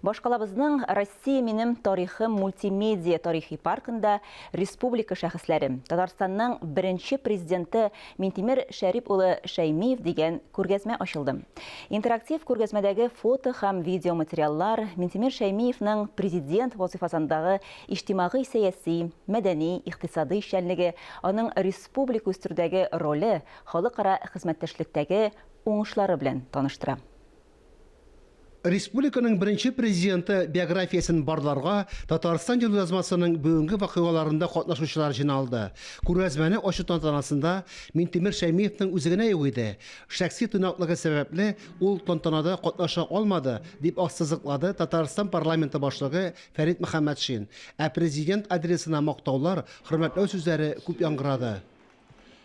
Башкалабызның Россия минем тарихым мультимедиа тарихи паркында республика шәхесләре, Татарстанның беренче президенты Минтимер Шәрип улы Шәймиев дигән күргәзмә ачылды. Интерактив күргәзмәдәге фото һәм видеоматериаллар Минтимер Шәймиевның президент вазыйфасындагы иҗтимагый-сәяси, мәдәни, икътисадый эшчәнлеге, аның республика үстерүдәге роле, халыкара хезмәттәшлектәге уңышлары белән таныштыра. Республиканың беренче президенты биографиясен барларга Татарстан юлъязмасының бүгенге вакыйгаларында катнашучылар җыйналды. Күргәзмәне ачу тантанасында Минтимер Шәймиевның үзе генә юк иде. Шәхси тыйнаклыгы сәбәпле, ул тантанада катнаша алмады, дип ассызыклады Татарстан парламенты башлыгы Фәрит Мөхәммәтшин. Ә президент адресына мактаулар, хөрмәтләү сүзләре күп яңгырады.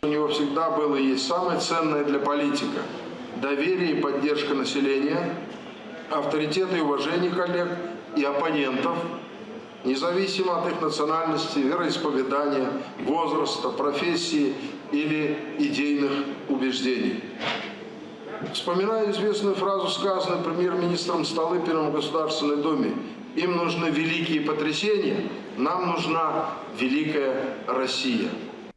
У него всегда было и есть самое ценное для политика – доверие и поддержка населения, авторитет и уважение коллег и оппонентов, независимо от их национальности, вероисповедания, возраста, профессии или идейных убеждений. Вспоминаю известную фразу, сказанную премьер-министром Столыпиным в Государственной Думе. Им нужны великие потрясения, нам нужна великая Россия.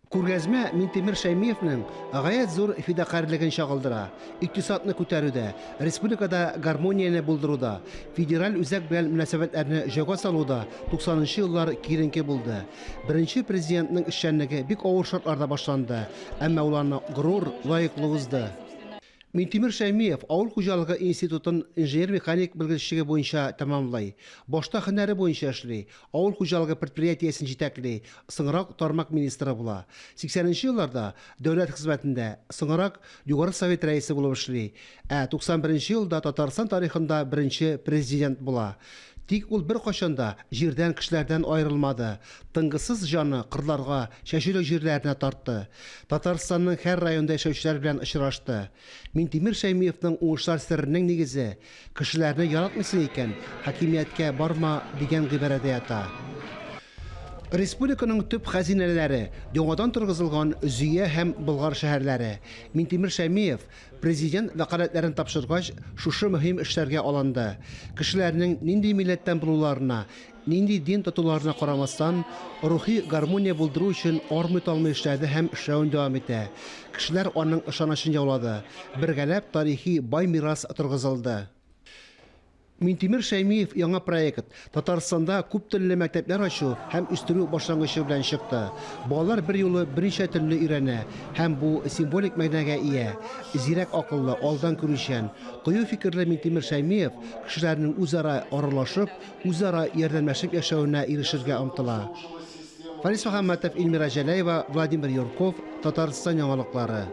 Күргәзмә Минтимер Шәймиевнең гаять зур фидакарьлеген чагылдыра, икътисадны күтәрүдә, республикада гармонияне булдыруда, федераль үзәк белән мөнәсәбәтләрне җайга салуда 90 нчы еллар киеренке булды. Беренче президентның эшчәнлеге бик авыр шартларда башланды, әмма ул аны горур, лаеклы узды. Минтимер Шәймиев авыл хуҗалыгы институтын инженер-механик белгечлеге буенча тәмамлый. Башта һөнәре буенча эшли, авыл хуҗалыгы предприятиесен җитәкли, соңрак тармак министры була. 80 нче елларда дәүләт хезмәтендә, соңрак Югары Совет рәисе булып эшли. Ә 91 нче елда Татарстан тарихында беренче президент була. Тик ул беркайчан да җирдән, кешеләрдән аерылмады. Тынгысыз җаны кырларга, чәчүлек җирләренә тартты. Татарстанның һәр районында яшәүчеләр белән очрашты. Минтимер Шәймиевның уңышлар серенең нигезе, кешеләрне яратмыйсың икән, хакимияткә барма, дигән гыйбарәдә ята. Республиканың төп хәзинәләре, яңадан торгызылган Зөя һәм Болгар шәһәрләре. Минтимер Шәймиев, Президент вәкаләтләрен тапшыргач, шушы мөһим эшләргә алынды. Кешеләрнең нинди милләттән булуларына, нинди дин тотуларына карамастан, рухи гармония булдыру өчен армый-талмый эшләде һәм эшләвен дәвам итә. Кешеләр аның ышанычын яулады. Бергәләп тарихи бай мирас торгызылды. Минтимер Шәймиев яңа проект, Татарстанда күп телле мәктәпләр ачу һәм үстерү башлангычы белән чыкты. Балалар берьюлы берничә телне өйрәнә һәм бу символик мәгънәгә ия. Зирәк акыллы, алдан күрүчән, кыю фикерле Минтимер Шәймиев кешеләрнең үзара аралашып, үзара ярдәмләшеп яшәвенә ирешергә омтыла. Фарис Мөхәммәтов, Эльмира Җәләева, Владимир Юрков, Татарстан яңалыклары.